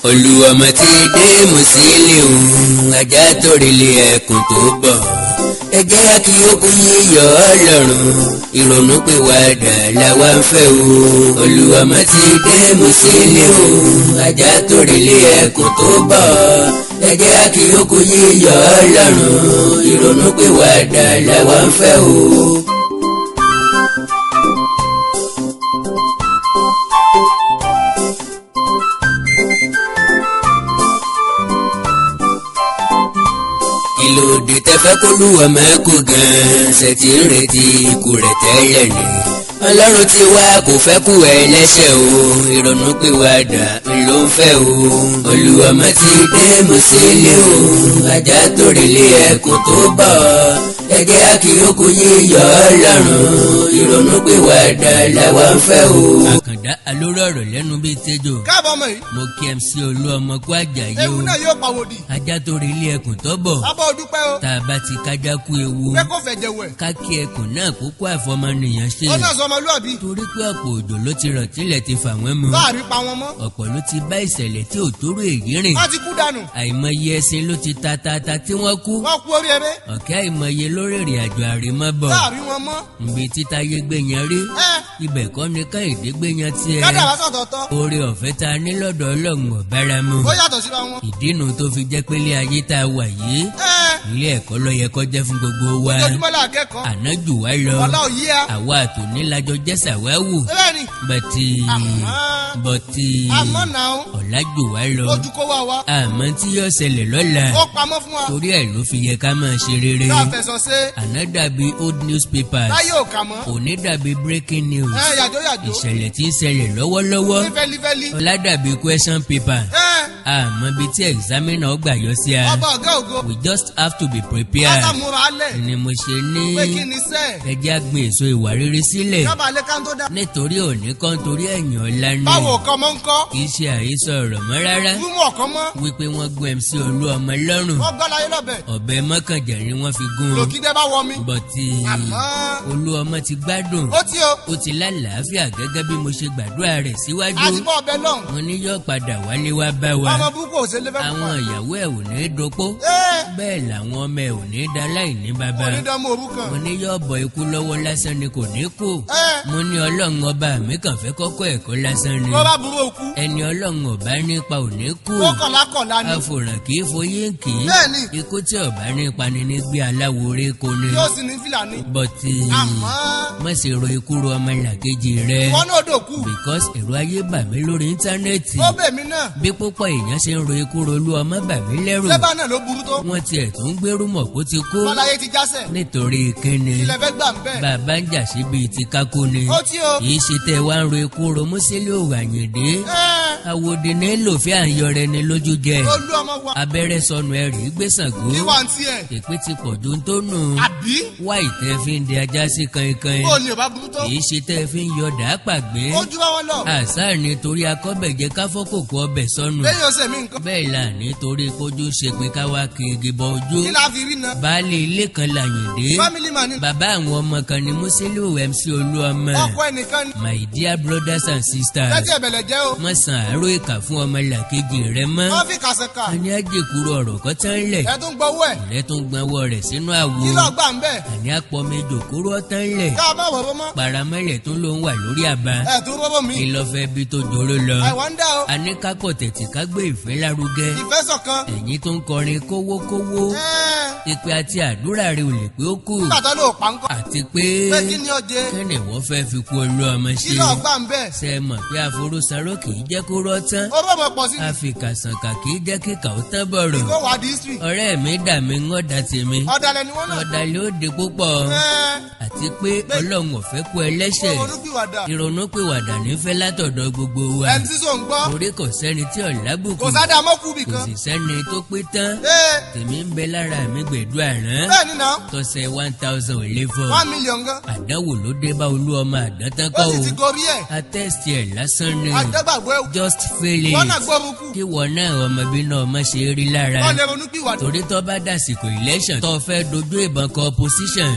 Olúọmọ ti dé Musiliu, ajá tó relé ẹkùn tó bọ̀. Ẹ jẹ́ kí ó kú yíyọ Ọlọ́run, ìrònú pìwàdà làwa ń fẹ́ o. Olúọmọ ti dé Musiliu, ajá tó relé ẹkùn tó bọ̀. Ẹ jẹ́ kí ó kú yíyọ Ọlọ́run, ìrònú pìwàdà làwa ń fẹ́ o. Ìlòdì tẹfẹ́ kó lúwa máa kú gan-an, ṣe ti ń retí ikú rẹ̀ tẹ́lẹ̀ ni. Ọlọ́run ti wá kò fẹ́ kú ẹlẹ́ṣẹ̀ o, ìrònú pìwàdà ló ń fẹ́ o. Olúọmọ ti dé Musiliu, ajá tó relé ẹkùn tó bọ̀. Ẹ jẹ́ kí ó kú yíyọ Ọlọ́run, ìrònú pìwàdà làwa ń fẹ́ o. Àkàndá alóró ọ̀rọ̀ lẹ́nu bíi tẹ́jọ́. Káàbọ̀ ọmọ yìí. Mo kí MC Olúọmọ kó Àjàyí o. Ewu náà yóò pàwòdì. Ajá tó relé ẹkùn tó bọ̀. Sábà dúpẹ́ o. Tá a bá ti kájá kú ewu. Pé kò fẹ̀jẹ̀ wẹ̀. Ká kí ẹkùn náà kó kó àfọmọnìyàn ṣe. Ó náà sọ ọmọlúwàbí. Torí pé ọ̀pọ̀ òjò ló ti rọ̀ tílẹ̀ ti fà wọ́n mu. Láàrin pa wọn mọ́. Ọ̀pọ̀ ló ti bá ìṣẹ̀lẹ̀ tí ò tóró èyí rìn. Wọ́n ti kú dànù. Àìmọye ẹṣin ló ti ta ta ta tí wọ́n kú. Wọ́n kú orí eré. Ọ̀kẹ́ àìmọye lórí ìrìn àjò àrèmọ́bọ̀. Láàrin wọn mọ́. Nbi títáyé gbé yẹn rí. Ibẹ̀ kọ́ ni Kẹ́hìndé gbé yẹn tiẹ̀. Kádàrá sọ̀tọ̀ọ̀tọ̀. Oore ọ̀fẹ́ ta ní lọ́dọ̀ Ọlọ́run ò bára mu. Ó yàtọ̀ síra wọn. Ìdínú tó fi jẹ́ pé ilé ayé tá a wà yìí. Ilé ẹ̀kọ́ ló yẹ kó jẹ́ fún gbogbo wa. Ojoojúmọ́ là kẹ́kọ̀ọ́. Àná jù wá lọ. Ọlá ò yí a. Àwa àtòní lajọ jẹ́ sàwáwù. Bẹ́ẹ̀ni. Bàtì bọ̀tì àmọ́ náà. Ọ̀la jù wá lọ. Ojú kó wá wa. Àmọ́ tí yóò ṣẹlẹ̀ lọ́la. Ó pamọ́ fún wa. Torí ẹ̀ ló fi yẹ ká máa ṣe rere. Ká fẹ̀sọ̀ ṣe. Àná dàbí old newspapers. Táyé ò kà mọ́. Òní dàbí breaking news. Yàjó yàjó. Ìṣẹ̀lẹ̀ tí ń ṣẹlẹ̀ lọ́wọ́lọ́wọ́. Ní fẹ́lifẹ́li. Ọ̀la dàbí question paper. Àmọ́ bíi tí examiner ọgbà yọ sí a. Ọba ọ̀gá ògo. We just have to be prepared. Ká múra lẹ̀. Ni mo ṣe ní. Pé kí ni sẹ́. Ẹ jẹ́ á gbin èso ìwà rere sílẹ̀. Kábàá lé ká tó dá. Nítorí òní kan torí ẹ̀yìn ọ̀la ni. Báwo ọ̀kan mọ́ ń kọ́. Kì í ṣe àhesọ ọ̀rọ̀ mọ́ rárá. Rúmù ọ̀kan mọ́. Wípé wọ́n gún MC Olúọmọ lọ́rùn. Wọ́n gbọ́ láyé lọ́bẹ̀. Ọ̀bẹ mọ́kànjẹ̀ ni wọ́n fi gún un. Lòkídé bá wọ mi. Bọ̀tì Olúọmọ ti gbádùn. Ó ti o. Ó ti lálàáfíà gẹ́gẹ́ bí mo ṣe gbàdúrà rẹ̀ síwájú. A ti bọ́ ọbẹ̀ lọ́hùn. Mo ní yóò padà wálé wá bá wa. Ọmọ burúkú ò ṣe lé fẹ́ fún wa. Àwọn ìyàwó ẹ̀ ò ní dopó. Bẹ́ẹ̀ làwọn ọmọ ẹ̀ ò ní da láìní bàbá. Onídàámọ̀ òrukàn. Mo ní yóò bọ ikú lọ́wọ́ lásán ni kò ní kú. Mo ní Ọlọ́run ọba mi kàn fẹ́ kọ́kọ́ ẹ̀kọ́ lásán ni. Kó bá burú òkú. Ẹni Ọlọ́run ọba nípa ò ní kú. Ó kọ̀lá kọ̀lá ni. Àfòràn kì í foyín kì í. Bẹ́ẹ̀ni. Ikú tí ọba nípa ni ní gbé aláwo rí ko ni. Yóò sì ní fìlà ni. Bọ̀tì má ṣe ro ikú ro ọmọ làkejì rẹ. Ìwọ náà dòkú. Because èrò ayé bà mí lórí íńtánẹ́ẹ̀tì. Ó bẹ̀ mí náà. Bí púpọ̀ èèyàn ṣe ń ro ikú ro olú ọmọ bà mí lẹ́rù. Sẹ́bà náà ló burú tó. Wọ́n tiẹ̀ tún ń gbérú mọ̀ kó ti kú. Bọ́láyé ti jásẹ̀. Nítorí kíni. Ilẹ̀ fẹ́ gbà ń bẹ̀. Bàbá ń jà síbi ti kákó ni. Ó tí o. Kì í ṣe tẹ́ wá ń ro ikú ro Musiliu Àyìndé. Àwòdì ní lòfin àyọrẹ ni lójú jẹ. Olú ọmọ wa. Abẹ́rẹ́ sọnù ẹ̀rí gbé Ṣàngó. Kí wà ń tiẹ̀. Èpè ti pọ̀ ju tó nù. Àbí. Wá ìtẹ́ fi ń di ajá sí kankan. Bó ni ò bá burú tó. Kì í ṣe tẹ́ fi ń yọ dàápàgbé. Ojú bá wọn lọ. Àṣà nítorí akọ́bẹ̀jẹ káfọ́kòkò ọbẹ̀ sọnù. Lẹ́yìn ọ̀sẹ̀ mi nǹkan. Bẹ́ẹ̀ là nítorí kójú ṣe pé káwá kí igi bọ ojú. Kí la fi rí na. Baálé ilé kan làyìndé. Family man ni. Bàbá àwọn ọmọ kan ni Musiliu MC Olúọmọ. Ọkọ ẹnìkan ni. My dear brothers and sisters. Tẹ́tí ẹ̀bẹ̀lẹ̀ jẹ́ o. Má san àárò ìkà fún ọmọ làkejì rẹ mọ́. Wọ́n fi kàṣẹ̀kà. Àní àjẹkúrò ọ̀rọ̀ kan tán lẹ̀. Ẹ tún gbọ́wọ́ ẹ̀. Ìrẹ́ tún gbọ́wọ́ rẹ̀ sínú àwo. Kí ló gbà ń bẹ̀? Àní àpọ̀ méjò kúrò ọ̀tán lẹ̀. Ká má wọ̀ mọ́. Paramọ́lẹ̀ tó ló ń wà lórí àbá. Ẹ tún rọ́bọ̀ mi. Kí ló fẹ́ bí tó jòrò lọ. Àìwá ń dá o. Àní kákọ̀ tẹ̀tì ká gbé ìfẹ́ lárugẹ. Ìfẹ́ ṣọ̀kan. Ẹ̀yin tó ń kọrin kówókówó. Ìpè àti àdúrà rẹ̀ ò lè pé ó kù. Nígbà tó lò pa ńkọ́. Àti pé. Pé kí ni ó jẹ? Kí ni wọ́n fẹ́ fi kú olú ọmọ ṣe? Kí ló gbà ń bẹ̀? Ṣé ẹ mọ̀ pé àforúsaró kì í jẹ́ kó rọ́ tán? Ó bọ̀ mọ̀ pọ̀ sí. Àfikàsànkà kì í jẹ́ kíkà ó tán bọ̀rọ̀. Ìkó wà di history. Ọ̀rẹ́ mi dà mí ń ọ̀dà tèmi. Ọ̀dàlẹ̀ ni wọ́n náà. Ọ̀dàlẹ̀ ó di púpọ̀. Àti pé Ọlọ́run ò fẹ́ kú ẹlẹ́ṣẹ̀. Ìrònúpìwàdà nífẹ̀ẹ́ látọ̀dọ̀ gbogbo wa. MC sọ ń gbọ́. Orí kò sẹ́ni tí ò lábùkù. Kò sádà mọ́kù bì Kò kan. sì sẹ́ni tó pé tán. Tèmi ń bẹ lára mi gbẹ̀dú àrán. Bẹ́ẹ̀ni náà. Tọ́sẹ̀ 1000 ò lé fọ́. 1 million gan. Àdánwò ló dé bá olú ọmọ àdán tán Ó kọ́ sì o. ti gorí ẹ̀. Atẹ́sì ẹ̀ lásán ni. Àdẹ́gbàgbọ́ ẹ̀. Just feel it. Wọ́n náà gbọ́ burúkú. Kí wọ́n náà ọmọbí náà má ṣe rí lára. Wọ́n lè ronúpìwàdà. Torí tó bá dàsìkò election tó fẹ́ dojú ìbọn kọ opposition.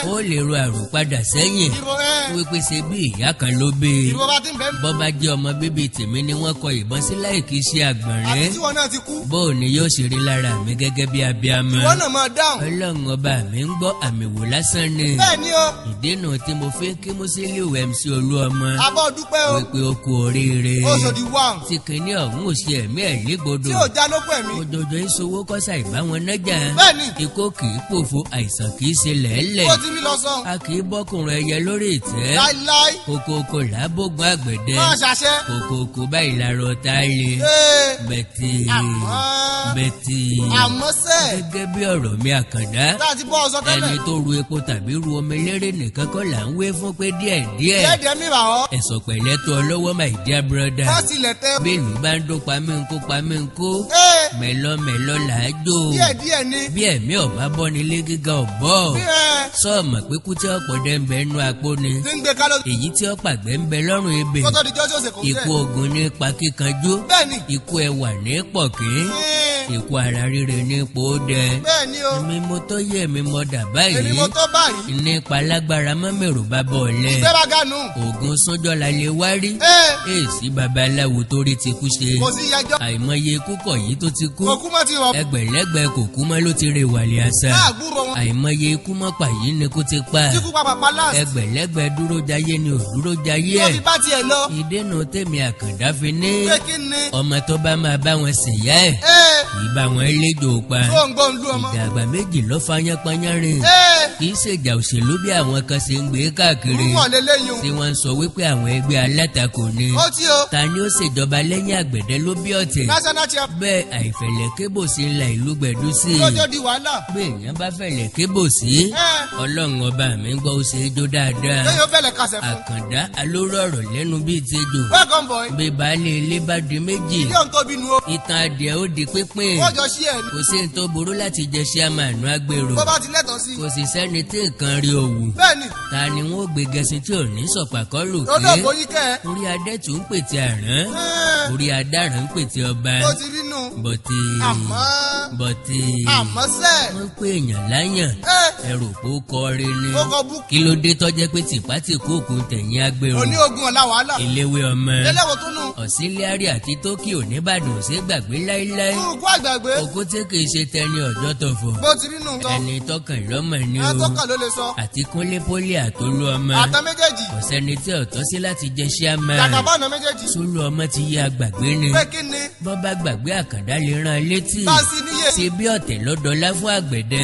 Ó lè ro àròpadà sẹ́yìn Ìbò ẹ. wípé ṣe bí ìyá kan ló bí i. Ìbò bá ti ń bẹ́. Bọ́ bá jẹ́ ọmọ bíbí tèmi ni wọ́n kọ ìbọn sí láì kìí ṣe Àti àgbọ̀nrín, tí wọn náà ti kú. bó o ní yóò ṣe rí lára mi gẹ́gẹ́ bí abiamọ? Ìwọ náà máa dáhùn. Ọlọ́run ọba mi ń gbọ́, àmì wò lásán ni. Bẹ́ẹ̀ ni o. Ìdènà tí mo fi ń kí Musiliu MC Olúọmọ Abọ́ dúpẹ́ o. wípé ó kú oríire Oṣòdì wà. tí kìíní ọ̀hún ò ṣe ẹ̀mí ẹ̀ légbodò. Tí ò já lóko ẹ̀mí. Òjòjò ìṣòwò kọ́sà ìbáwọn nájà. Bẹ́ẹ̀ ni. Ikú kì í pòfo, àìsàn kì í ṣe lẹ́lẹ̀. Bó ti rí lọ sọ. A kì í bọ́kùnrin ẹyẹ lórí ìtẹ́. Láíláí. Kòkòkò làbógun àgbẹ̀dẹ. Máa ṣàṣẹ. Kòkòkò báyìí làrọ̀ tá a lè. Ee. Bẹ̀tì. Àmọ́. Bẹ̀tì. Àmọ́ sẹ́. Gẹ́gẹ́ bí ọ̀rọ̀ mi àkàndá, Tá a ti bọ́ ọ sọ tẹ́lẹ̀. ẹni tó ru epo tàbí ru omi lérè nìkan kọ́ là ń wé fún pé díẹ̀ díẹ̀. Díẹ̀díẹ̀ mi rà ọ́. Ẹ̀sọ̀ pẹ̀lẹ́ tó ọ lọ́wọ́, my dear brother. Má tilẹ̀ tẹ́. Bẹ́ẹ̀lú bá ń dún pamí ń kó pamí ń kó. Ee. Mẹ́lọ́mẹ́lọ́ là á jò. Díẹ̀díẹ̀ ni. Bí ẹ̀mí ọ̀bá bọ́ nílé gíga ọ̀bọ̀. Bí ẹ. Sọ́ọ̀mọ̀ pé kú tí ọ̀pọ̀ dẹ́ ń bẹ nú apó ni. Ti ń gbé kálọ̀. Èyí tí ọ̀pàgbẹ́ ń bẹ lọ́rùn ebè. Kótó di jọ́sí òsè kò ń Ikú tẹ̀. ogun ní pa kíkanjú. Bẹ́ẹ̀ ni. Ikú ẹwà ní pọ̀kín. Ee. Ikú ara ríre ní pòódẹ. Bẹ́ẹ̀ ni o. Èmi mo tó yẹ mi mọ dà báyìí. Èmi mo tó báyìí. Nípa lágbára mọ́mẹ́rù bá bọ̀ ọ̀lẹ́. Ìgbẹ́ bá ganu. Ògùn sọ́jọ́ la lè wá rí. Ee. Èsì babaláwo torí ti kú ṣe. Kò sí yẹjọ́. Àìmọye ikú kọ̀ yìí tó ti kú. Kò kú mọ́ ti rọ̀. Ẹgbẹ̀lẹ́gbẹ̀ kò kú mọ́ ló ti rè wàlẹ̀ àṣà. Náà gbúrò wọn. Àìmọye ikú mọ́ pàyí ni kó ti pa. Tí kú pa pàpà last. Ẹgbẹ̀lẹ́gbẹ̀ dúró jayé ni ò dúró jayé Tó ẹ̀. fi bá tiẹ̀ lọ. Ìdènà tèmi àkàndá fi ní. Pé kí ni? Ọmọ tó bá máa bá wọn sìyá ẹ̀, Ee. kì í bá wọn léjò pa. Tó ń gbọ́ ń lú ọmọ. Ìdàgbà méjì ló fa yánpọnyánrin. Ee. Kì í ṣèjà òṣèlú bí àwọn kan ṣe ń gbé káàkiri, Rúmọ̀ lélẹ́yìn o. tí wọ́n ń sọ wípé àwọn ẹgbẹ́ alátakò ni. Ó tí o. Ta ni ó ṣèjọba lẹ́yìn àgbẹ̀dẹ ló bí ọ̀tẹ̀. National chair. Bẹ́ẹ̀ àìfẹ̀lẹ̀ kébò sí ńlá ìlú gbẹ̀dú sí i. Lọ́jọ́ di wàhálà. Bí èèyàn bá fẹ̀lẹ̀ kébò sí, Ee. ọlọ́run ọba mi ń gbọ́, ó ṣe é jó dáadáa. Lẹ́yìn ó fẹ́lẹ̀ kásẹ̀ fún. Àkàndá alóró ọ̀rọ̀ lẹ́nu bíi tejò. Welcome boy. Bí baálé ilé bá di méjì, Ilé òun tóbi nu o. ìtàn adìẹ ó di pínpín. Wọ́n jọ sí ẹ̀ ni. Kò sí ní tó burú láti jẹ ṣíàmánù agbèrò. Bó bá ti lẹ́tọ̀ọ́ sí. Kò sì sẹ́ni tí nǹkan rí òwú. Bẹ́ẹ̀ ni. Ta ni wọ́n gbé gẹ̀ẹ́sì tí ò ní sọ̀pàkọ́ lò Lọ́dọ̀ pé bóyí kẹ́ ẹ. orí adẹ́tù ń pètè àrán, Ee. orí adaràn ń pètè ọba. Bó ti rí nù. Bọ̀tì. Àmọ́. Bọ̀tì. Àmọ́ sẹ́. Wọ́n ń pè èèyàn láyàn, Ee. ẹrù kó kọrin ni. Ó kọ bú. Kí ló dé tọ́jẹ́ pé tìpátìkúùkù tẹ̀yìn agbèrò? Òní ogun ọ̀la wàhálà. Eléwé ọmọ. Lẹ́lẹ́wọ̀ tó nù. Ọ̀sílíárì àti Tókíò nìbàdàn ò ṣe gbàgbé láíláí. Kúrúkú àgbàgbé. Òkú tí kì í ṣe tẹni ọjọ́ tọ̀fọ̀. Bó ti rí nù. Ẹni tọkàn lọ́mọ ni Ẹ o. tọ́kàn ló lè sọ. Àti Kúnlé Pólì àtolú ọmọ. Àtàn méjèèjì. Kò sẹ́ni tí ò tọ́ sí láti jẹ ṣíàmà. Jàgàbá ọ̀nà méjèèjì. Sólú ọmọ ti yé agbàgbé ni. Pé kí ni? Bọ́ bá gbàgbé, àkàndá lè rán an létí. Bá a sí níyè. Ṣe bí ọ̀tẹ̀ lọ́dọọlá fún àgbẹ̀dẹ.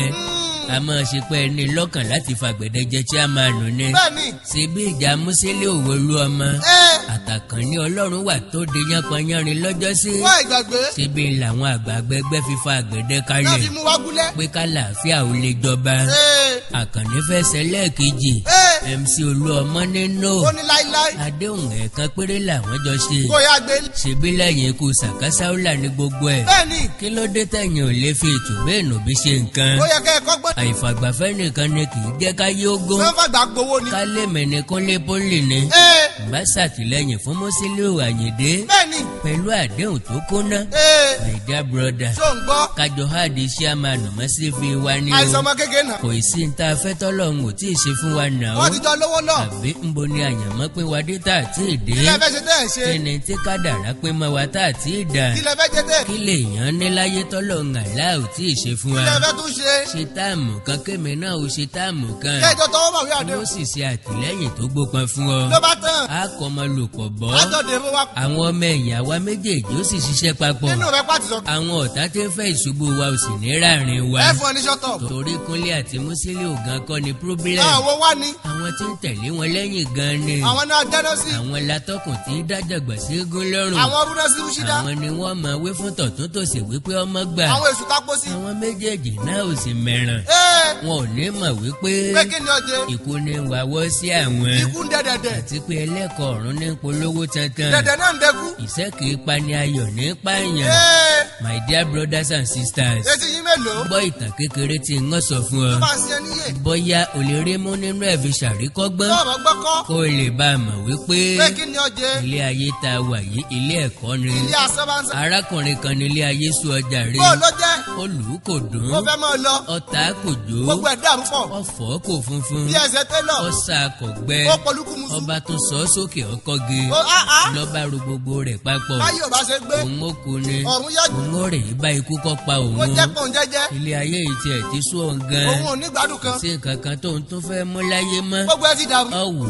A máa ṣe pé ẹni lọ́kàn láti fàgbẹ̀dẹ jẹ chairman ni. Bẹ́ẹ̀ ni. Ṣe bí ìjà Músílẹ̀ òwòlú ọmọ Ee. àtàkàn ní ọlọ́run wà tó de yánpọnyánrin lọ́jọ́sí. Wọ́n ìgbàgbé. Ṣe bí làwọn àgbààgbà ẹgbẹ́ fífa àgbẹ̀dẹ Náà kalẹ̀ fi mú wá gúnlẹ̀. pé kálàáfíà ò lè jọba. Ee. Àkànní fẹ́ ṣẹlẹ́ẹ̀kejì. Ee. MC Olúọmọ nínú Ó ní láíláí. àdéhùn ẹ̀ẹ̀kan péré làwọn jọ ṣe. Kó yá gbé. Ṣebí lẹ́yìn ikú Sàkásáúlà ní gbogbo ẹ̀. Bẹ́ẹ̀ ni. Kí ló dé tẹ̀yìn ò lè fi ìtùbẹ́ẹ̀nù bí ṣe nǹkan? Ó yẹ kẹ́ ẹ kọ́gbọ́n. Àìfàgbàfẹ́ nìkan ni kì í jẹ́ káyé ogún. Sọ́nfàgbà gbowó ni. Kálẹ̀mẹ̀ ni Kúnlé Pólì ni. Ee. Bá ṣàtìlẹ́yìn fún Musiliu Àyìndé Bẹ́ẹ̀ ni. pẹ̀lú àdéhùn tó kúnná. Ee. My dear brother, Ṣó ń gbọ́? kájọ háàdì chairman mọ́ sí fi wa ní Àìsàn o. ọmọ kékeré náà. Kò sí ní ta fẹ́ tọ́lọ́run ò tí ì ṣe fún wa nà ó. Wọ́n ti jọ lówó náà. Àbí ń bo ni àyànmọ́ pín wa dé tá à tí ì dé? Kí lẹ fẹ́ ṣe tẹ́ ẹ̀ ṣe? Kí ni tí kádàrá pín mọ́ wa tá à tí ì dà? Kí lẹ fẹ́ jẹ tẹ́? Kí lè yàn ní láyé tọ́lọ́run àlá ò tí ì ṣe fún Kí wa? lẹ fẹ́ tún ṣe? Ṣe term kan kémi náà ó ṣe term kan. Kẹ́jọ tọwọ́ bàwí Ó àdéhùn. sì ṣe àtìlẹ́yìn tó gbópọn fún ọ. Ló bá tán. A kọ́ ọmọ lòpọ̀ bọ́. Látọ̀dẹ̀ fún wa. Àwọn ọmọ ẹ̀yìn àwa méjèèjì ó sì ṣiṣẹ́ papọ̀. Nínú rẹ pàtì sọ. Àwọn ọ̀tá tí ń fẹ́ ìṣubú wa ò sì ní ráàrin wa. Ẹ fún ọ ní ṣọ́tọ̀. Torí Kúnlé àti Musiliu gan kọ́ ni problem. Àwọn wá ní. Àwọn tí ń tẹ̀lé wọn lẹ́yìn gan ni. Àwọn náà dáná sí. Àwọn latọ́kùn tí dájàgbà sí gún lọ́rùn. Àwọn rúná sí rúṣídá. Àwọn ni wọ́n máa wí fún tọ̀tún tòsì wípé ọmọ gbà. Àwọn èṣù tápó sí. Àwọn méjèèjì náà ò sì mẹ̀ràn. Ee. Wọn ò ní mọ̀ wípé Pé kí ni ọjẹ́? ikú ní wàwọ́ sí àwọn. Ikú ń dẹ̀dẹ̀dẹ̀. Àti pé ẹlẹ́kọ̀ọ́ ọ̀run ní polówó tantan. Dẹ̀dẹ̀ náà ń dẹkú. Ìṣẹ́ kì í pani, ayọ̀ ní pààyàn. Ee. My dear brothers and sisters, Etí yín mélòó? gbọ́ ìtàn kékeré tí ń sọ fún ọ. Tó máa ṣe níyè. Bóyá o lè rí mú nínú ẹ̀ fi ṣàríkọ́gbọ́n, Sọ̀rọ̀ gbọ́kọ́. kó o lè bá a mọ̀ wípé Pé kí ni ọjẹ́? ilé ayé tá a wà yìí, ilé ẹ̀kọ́ ni. Ilé asán bá ń sá. Arákùnrin kan ní ilé ayé sú ọjà rí. Bó ló jẹ́? Ó lù ú kò dùn. Ó fẹ́ máa lọ. Ọ̀tá kò jó. Gbogbo ẹ̀ dàrú pọ̀. Ọ̀fọ̀ kò funfun. Bí ẹsẹ̀ tẹ́lọ̀. Ọ̀sà kò gbẹ. Ó polúkú musu. Ọba tó sọ ọ́ sókè ọkọ́ge. Ó á á. Lọ́ba ro gbogbo rẹ̀ papọ̀. Báyọ̀ bá ṣe gbé. Òun ó kú ni. Ọ̀run yájú. Òun ó rè é bá ikú kọ́ pa òun. Ó jẹ́ pọ̀n jẹ́jẹ́. Ilé ayé yìí tiẹ̀ ti sú òun gan. Òun ò ní gbádùn kan. Sí nǹkan kan tóun tún fẹ́ mú láyé mọ́. Gbogbo ẹ ti dàrú. Ọ̀wù.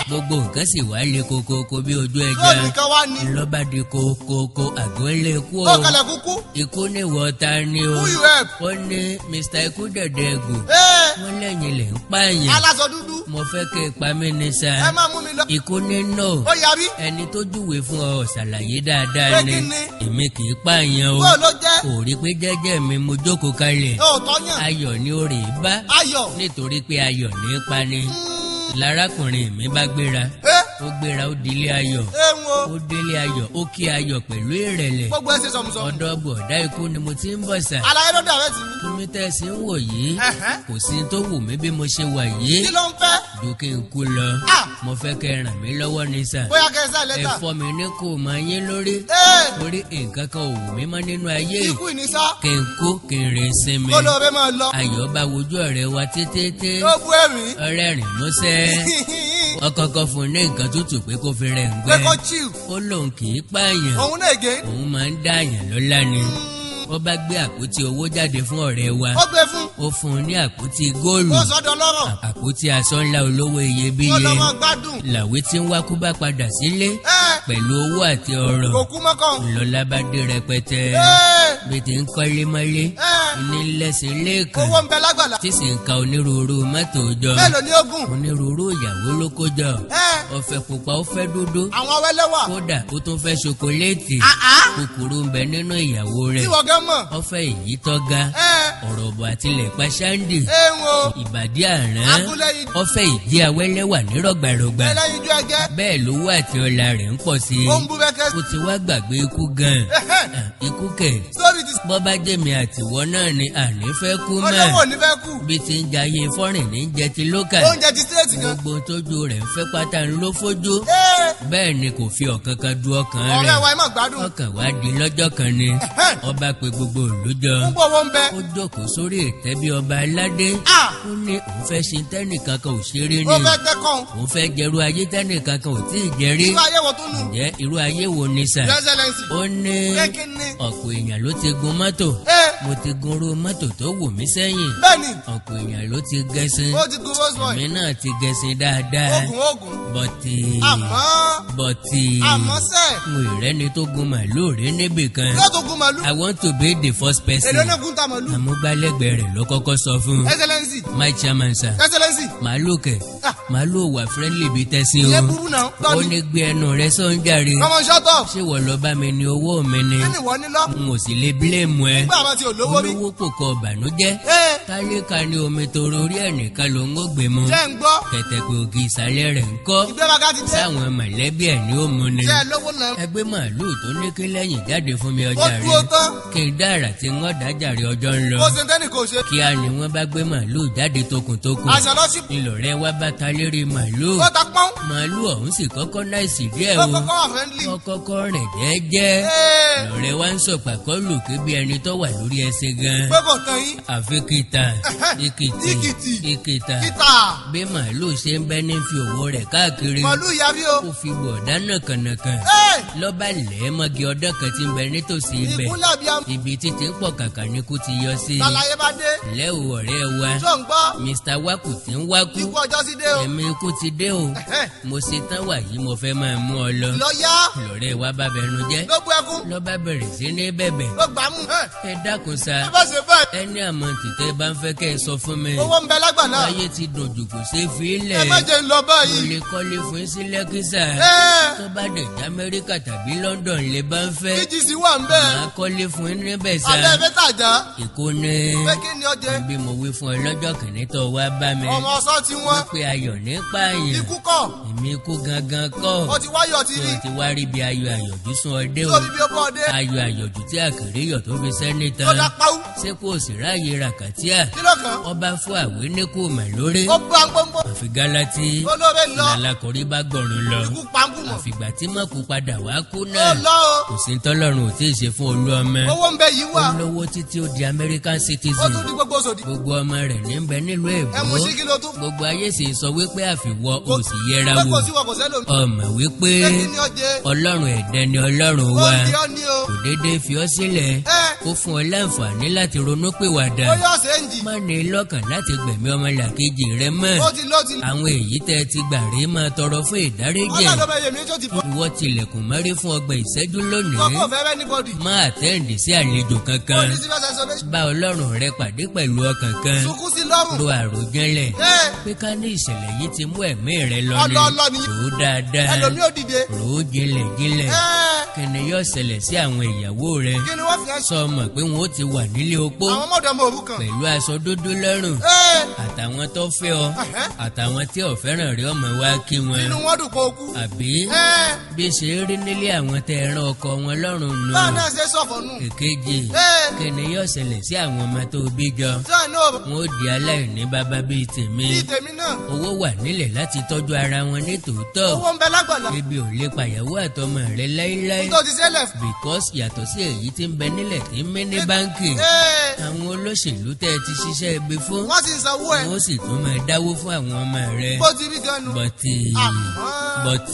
Gbogbo nǹkan sì wá le kokoko bí ojú ẹja. Lónìí kan wá ní. Lọ́ba di kokoko àgọ́ lé kú o. Ó kalẹ̀ kúkú. Ikú ní ìwọ ta ni o. Who you help? Ó ní Mr. Ikú dẹ̀dẹ̀ gò. Ee. Wọ́n lẹ́yìn lè ń pààyàn. Aláṣọ dúdú. Mo fẹ́ kẹ́ ẹ pa mí ní sa. Ẹ máa mú mi lọ. Ikú ní no. Ó yarí. Ẹni tó júwe fún ọ ṣàlàyé dáadáa Pé ni. kí ni? Èmi kì í pààyàn o. Bó ló jẹ́? Kò rí pé jẹ́jẹ́ mi mo jókòó kalẹ̀. Ó tọ́ yàn. Ayọ̀ ni ó rè é bá. Ayọ̀. Nítorí pé ayọ̀ ní í pani. Lárákùnrin mi bá gbéra. Ẹ. Ó gbéra ó dilé ayọ̀. Eun o. Ó délé ayọ̀ ó kí ayọ̀ pẹ̀lú ìrẹ̀lẹ̀. Gbogbo ẹ ṣe sọ̀mùsọ̀mù. Ọ̀dọ̀ bọ̀dá ikú ni mo ti ń bọ̀ sà. Àlàyé ló dàrẹ́ tì mí. Túnmí tẹ̀sí ń wò yìí. Ẹ̀hẹ́n. Kò sí tó wù mí bí mo ṣe wà yìí. Kí ló ń fẹ́? Ju kí n kú lọ. Ah! Mo fẹ́ kẹ́ ẹ ràn mí lọ́wọ́ ní sà. Bóyá kẹ́ ẹ sá Ẹ lẹ́tà. fọ́ mi ní kò máa yín lórí. Ee. Torí nǹkan kan ò wù mí mọ́ nínú ayé. Ikú ìnísá. Kí n kú kí n rè sinmi. Kó ló fẹ́ máa lọ. Ayọ̀ bá wojú ọ̀rẹ́ wa tètè. Ó bú ẹ̀rín. Ọ̀rẹ́ rìn músẹ́. Ọkọ̀ọ̀kan fún un ní nǹkan tútù pé kó fi rẹ̀ ń Pé gbẹ́. kó chill. Ó lóun kì í pààyàn. Òun náà gé. Òun máa ń dáàyàn lọ́lá ni. Ó bá gbé àpótí owó jáde fún ọ̀rẹ́ wa. Ó gbé fún. Ó fún un ní àpótí góòlù. Ó sọ́dọ̀ lọ́rọ̀. Àpótí aṣọ ńlá olówó iyebíye. Kó lọ mọ́ gbádùn. Làwé tí ń wá kú bá padà sílé. Ẹ. Pẹ̀lú owó àti ọrọ̀. Kò kú mọ́kàn. Lọ́lá bá dé rẹpẹtẹ. Ee. Bí ti ń kọ́lé mọ́lé. Ẹ. Ní lẹ́sìn lẹ́ẹ̀kan. Owó ń bẹ lágbàlá. Tí sì ń ka onírúurú mọ́tò jọ. Mélòó ni ó gùn? Onírúurú ìyàwó ló kó jọ. Ẹ. Ó fẹ́ pupa ó fẹ́ dúdú. Àwọn awẹ́lẹ́wà. Kódà ó tún fẹ́ ṣokoléètì. Àá. Kúkúrú ń bẹ nínú ìyàwó Tí rẹ̀. wọ́n gán mọ̀. Ó fẹ́ èyí tó ga. Ẹ. Ọ̀rọ̀ ọ̀bọ̀ àtilẹ̀ pa ṣáńdì. Eun o. Ìbàdí àrán. Agúnlẹ̀ yìí. Ó fẹ́ ìdí awẹ́lẹ́wà nírọ̀gbàrọ̀gbà. Ẹlẹ́yinjú ẹgẹ́. Bẹ́ẹ̀ lówó àti ọlá rẹ̀ ń pọ̀ sí i. Ó ń bú bẹ́kẹ́. Ó ti wá gbàgbé ikú gan-an. Ikú kẹ̀. Sórí ti. Bọ́ bá jẹ́mi àtiwọ́ náà ni àní fẹ́ kú mọ́. Olówó ò ní fẹ́ kú. Bí ti ń jayé fọ́rìn ní jẹ ti lókà. Oúnjẹ ti stéètì gan. Gbogbo tójú rẹ̀ ń fẹ́ pátá ń ló fojú. Ee. Bẹ́ẹ̀ ni kò fi ọ̀kan kan du ọkàn Ọ̀rẹ́ rẹ̀. wa ẹ má gbádùn. Ọkàn wá di lọ́jọ́ kan ni. Ẹ̀hẹ́n. Ọba pe gbogbo ìlú jọ. Ń bọ̀ wọ́n bẹ. Ó jókòó sórí ìtẹ́ bí ọba aládé. Ah! Ó ní òun fẹ́ ṣe tẹ́nìkan kan ò ṣeré Ó ni. fẹ́ tẹ́kàn. Òun fẹ́ jẹrú ayé tẹ́nìkan kan ò tíì jẹ rí. Irú ayé wo tún nù? Ǹjẹ́ irú ayé wo ni sà? Your Excellency. Ó ní Pé kí ni? ọ̀pọ̀ èèyàn ló ti gun mọ́tò. Ee. Mo ti gun irú mọ́tò tó wù mí sẹ́yìn. Bẹ́ẹ̀ni. Ọ̀pọ̀ èèyàn ló ti gẹṣin. Ó ti gun Rolls Royce. Èmi náà ti gẹṣin dáadáa. Ogun ogun. Bọ̀tì. Àmọ́. Bọ̀tì. Àmọ́ sẹ́. Mo ìrẹ́ni tó gun màlúù rí níbì kan. Yóò tó gun màlúù. I want to be the first person. Èló náà gún ta màlúù. Àmúgbálẹ́gbẹ̀ẹ́ rẹ̀ ló kọ́kọ́ sọ fún un. Excellency. My chairman sir. Excellency. Màlúù kẹ̀. Ah. Màlúù wà friendly bíi tẹ́sí o. Ìyẹn burú náà. Ó ní gbé ẹnu rẹ sọ́njàre. Come on, shut up. Ṣé wọ́n lọ bá mi ní owó mi ni? Kí ni ìwọ ní lọ? N ò sì lè blame ẹ. Nígbà máa ti olówó rí. Olówó kò kọ ọ̀bànújẹ́. Ee. Tálíkà ni omi toro orí ẹnìkan ló ń gbé mu. Jẹ́ ń gbọ́. Kẹ̀tẹ̀pẹ̀ ògì ìsàlẹ̀ rẹ̀ ń kọ́. Ìgbéraga ti dé. Sáwọn mọ̀lẹ́bí ẹ̀ ni ó mu ni. Jẹ́ lówó náà. Ẹgbẹ́ màálùú tó ní kí lẹ́yìn jáde fún mi Ó ọjà dúró rẹ̀. tán. Kí n dára tí wọ́n dájàre ọjọ́ ń lọ. Ó ṣe tẹ́nì kò ṣe. Kíá ni wọ́n bá gbé màálùú jáde tokuntokun. Àṣà lọ́sí. Ńlọrẹ́ wá bá ta lérí màálùú. Ó ta pọ́n. Màálùú ọ̀hún sì kọ́kọ́ náìsì díẹ̀ Ó o. kọ́kọ́ wà friendly. Ó kọ́kọ́ rìn jẹ́jẹ́. Ee. Lọ̀rẹ́ wa ń sọ̀pàkọ́ lù ké bí ẹni tó wà lórí ẹsẹ̀ gan. Pé kò tán yín. Àfi kìtà, ìkìtì, Ìkìtì. ìkìtà. Kíta. Bí màálùú ṣe ń bẹ́ ní fi òwò rẹ̀ káàkiri. Màlúù yarí o. Ó fi bọ̀dá nàkànàkàn. Ee. Lọ́ba lẹ́ẹ̀ mọ́gi ọdọ́ kan tí ń bẹ nítòsí ibẹ̀. Ìkúnlẹ̀ bíi am. Ibi títí ń pọ̀ kàkà ní kú ti yọ sí i. Tàlàyé bá dé. Lẹ́ o ọ̀rẹ́ wa. Ṣó ń gbọ́? Mr. Waku ti ń wákú. Ikú ọjọ́ sí dé o. Ẹ̀mí ikú ti dé o. Ẹ̀hẹ́n. Mo ṣe tán wàyí mo fẹ́ máa mú ọ lọ. Lọ yá. Lọ̀rẹ́ wa bá bẹnu jẹ́. Ló bú ẹkún. Lọ́ba bẹ̀rẹ̀ sí ní bẹ̀bẹ̀. Ló gbà mú. Ẹ dákun sa. Ẹ bá ṣe báyìí. Ẹni àmọ́ tìtẹ́ bá ń fẹ́ kẹ́ ẹ sọ fún mi. Owó ń bẹ lágbàlá. Ayé ti dùn jù kò ṣeé fi í lẹ̀. Ẹ má jẹ́ ń lọ Mo báyìí. lè kọ́lé fún yín sí Lẹ́kísà. Ẹ́ẹ̀. Tó bá dẹ̀ jẹ́ Amẹ́ríkà tàbí London lè bá ń fẹ́. BGC wà ń bẹ́ẹ̀. Màá kọ́lé fún yín níbẹ̀ sá. Abẹ́ fẹ́ tàjà. Èkó ní. Pé kí ni ọjẹ́? Bí mo wí fún ọ lọ́jọ́ kìíní tó wá bá mi. Ọmọ ọsán ti wọ́n. Wípé ayọ̀ ní pààyàn. Ikú kọ̀. Èmi ikú gangan kọ́. Ó ti wáyọ̀ ti Tó rí. o ti wá rí bí ayọ̀ àyọ̀jú sún ọ dé o. Tó bí bí ó bọ́ ọdẹ. Ayọ̀ àyọ̀jú tí àkèrè yọ̀ tó fi sẹ́ni Ó tán. dá páwú. Ṣé kò sì ráàyè ràkàtíà? Kí ló kàn? Ọba fún àwé ní kò mà lórí. Ó bá ń gbóngbó. Àfi Gálátì Olóore lọ. làlákọ̀rí bá gbọ̀run lọ. Ikú pangú mọ̀. Àfìgbà tí mọ̀kú padà wá kú Ó náà. lọ o. Kò sí tọ́lọ́run ò tí ì ṣe fún olú ọmọ. Owó ń bẹ yìí wà. Ó lówó títí ó di American Ó citizen. tún di gbogbo sòdì. Gbogbo ọmọ rẹ̀ ní bẹ nílùú Ẹ mú èbó. sí kí ló tún. Gbogbo ayé sì sọ wípé àfiwọ́ ò sì yẹra Pé wò. kò sí wọ, kò sẹ́lòmíì. Ọmọ wípé Pé kí ni ó jẹ? Ọlọ́run ẹ̀dẹ́ ni Ọlọ́run Ó wa. ń di ọ́ ní o. Kò déédéé fi ọ́ sílẹ̀ Ẹ. kó fún ọ láǹfààní láti ronú pìwàdà. Ó yọ ṣe ń jì. Má ní lọ́kàn láti gbẹ̀mí ọmọlàkejì rẹ mọ́. Ó ti lọ ti. Àwọn èyí tẹ́ ẹ ti gbà rí máa tọrọ fún ìdáríjì. Ọlọ́dọ̀ bẹ yèmí tó ti bọ̀. Ìwọ tilẹ̀kùn mọ́rí fún 30 ìṣẹ́jú lónìí. Sọ fún òfẹ́ anybody. Má attend sí àlejò Ó kankan. ní sí fẹ́ isolation. Bá Ọlọ́run rẹ pàdé pẹ̀lú ọkàn kan. Sunkún sí lọ́rùn. Ro àròjinlẹ̀ Ẹ. pé ká ní ìṣẹ̀lẹ̀ yìí ti mú ẹ̀mí rẹ lọ ni. Ọlọ́ọ̀lọ́ ni. Rò ó dáadáa. Ẹlòmíì ò dìde. Rò ó jinlẹ̀ jinlẹ̀. Ẹ. Kí ni yóò ṣẹlẹ̀ sí àwọn ìyàwó rẹ? Kí ni wọ́n fi ẹ́ ṣe? Sọ mọ̀ pé wọn ó ti wà nílé opó Àwọn ọmọdé ọmọ òrukàn. pẹ̀lú aṣọ dúdú lọ́rùn. Ẹ. Àtàwọn tó fẹ́ ọ, Ẹ̀hẹ́. àtàwọn tí ò fẹ́ràn rí ọmọ wa kí wọn. Inú wọn dùn kó kú. Àbí Ẹ. bí ṣe rí nílé àwọn tẹ ẹran ọkọ wọn lọ́rùn nù. Báà náà ṣe sọ̀fọ̀ nù. Èkejì, Ẹ. kí ni yóò ṣẹlẹ̀ sí àwọn ọmọ tó bí jọ? Tí wọ́n náà Wọn ó di aláìní bàbá bíi tèmi. Bíi tèmi náà. Owó wà nílẹ̀ láti tọ́jú ara wọn ní tòótọ́. Owó ń bẹ lágbàlá. Ebi ò lè pàyàwó àtọmọ rẹ láíláí. Tó ti ṣẹlẹ̀. Because yàtọ̀ sí èyí tí ń bẹ nílẹ̀ tí ń mí ní báńkì, Ẹ. àwọn olóṣèlú tẹ́ ẹ ti ṣiṣẹ́ ibi fún, Wọ́n sì ń sanwó ẹ̀. wọ́n sì tún máa dáwó fún àwọn ọmọ rẹ. Bó ti rí gan nu. But Àmọ́. but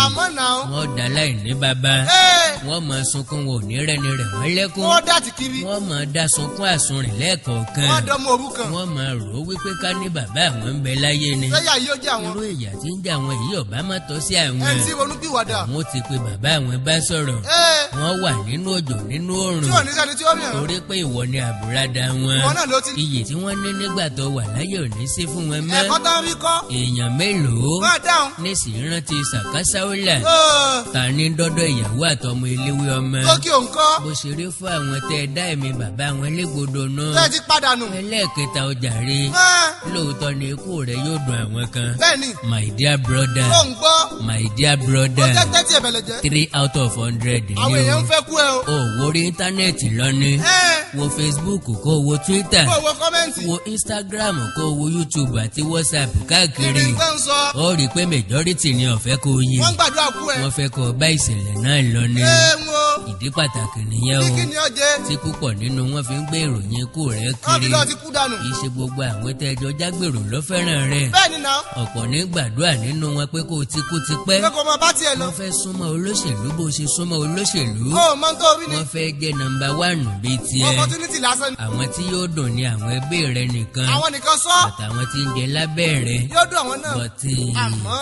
Àmọ́ náà. wọ́n dá láìní bàbá. Ẹ. Wọ́n máa sunkún, wọn ò ní rẹ́ni rẹ̀ wọ́n lẹ́kún. Wọ́n dàtí kiri. Wọ́n máa dá sunkún àsunrìn lẹ́ẹ̀kọ̀ọ̀kan. Wọ́n dánmọ òrukàn. Wọ́n máa rò ó wípé ká ní bàbá àwọn ń bẹ láyé ni, Lẹ́yà yóò jẹ́ àwọn. irú ìyà tí ń jẹ àwọn èyí ọ̀bá má tọ́ sí àwọn. Ẹni tí ronú pìwàdà. Àwọn ti pe bàbá àwọn bá sọ̀rọ̀. Ẹ. Wọ́n wà nínú òjò, nínú oòrùn, Tí ò ní sẹ́ni tí ó rìn. torí pé ìwọ ni àbúradà wọn. Ìwọ náà ló ti. Iyì tí wọ́n ní nígbà tó wà láyé ò ní sí fún wọn mọ́. Ẹ̀kọ́ tán rí kọ́. Èèyàn mélòó Máa dáhùn. nísìnyí rántí sàkásáwìlà? Ẹ. Ta ní dọ́dọ̀ ìyàwó àtọmọ eléwé ọmọ? Lókè òǹkọ́. Bó ṣe rí fún àwọn tẹ́ ẹ dá ẹ̀mí bàbá wọn légbodò náà. Tẹ́ ẹ ti padà nù. Ẹlẹ́ẹ̀kẹta, ọjà rí. Ẹ. Lóòótọ́ ni ikú rẹ̀ yóò dùn àwọn kan. Bẹ́ẹ̀ni. My dear brother, Tó ń gbọ́. my dear Ó brother, jẹ́ tẹ́tí ẹ̀bẹ̀lẹ̀ jẹ́. 3 out of 100 ni Àwọn èèyàn ń o. fẹ́ kú ẹ o. O wo orí íńtánẹ́ẹ̀tì lọ ni. Ẹ. Wo Facebook, kó o wo Twitter, Kó o wo comment. wo Instagram, kó o wo YouTube àti WhatsApp Kí káàkiri. ni nǹkan ń sọ? Ó rí i pé majority ni ó fẹ́ kó o yè. Wọ́n ń gbàdúrà kú ẹ. Wọ́n fẹ́ kó o bá ìṣẹ̀lẹ̀ náà lọ ni. Ẹ ń wo. Ìdí pàtàkì nìyẹn Bí o kí ni ó jẹ́? tí púpọ̀ nínú wọn fi ń gbé ìròyìn ikú rẹ̀ Wọ́n fi kiri. lọ́ọ́ ti kú dànù. Kì í ṣe gbogbo àwọn tẹ́jọ jágbèrò ló fẹ́ràn rẹ̀. Bẹ́ẹ̀ni náà. Ọ̀pọ̀ ní gbàdúrà nínú wọn pé kó o ti kú ti pẹ́. Pé kò mọ bá tiẹ̀ lọ. Wọ́n fẹ́ súnmọ́ olóṣèlú bó ṣe súnmọ́ olóṣèlú. Ó mọ tó rí ni. Wọ́n fẹ́ jẹ́ number one bíi tiẹ̀. Opportunity lásán ni. Àwọn tí yóò dùn ní àwọn ẹbí rẹ nìkan Àwọn nìkan sọ. àtàwọn tí ń jẹ lábẹ́ rẹ. Yóò dùn àwọn náà. But Àmọ́.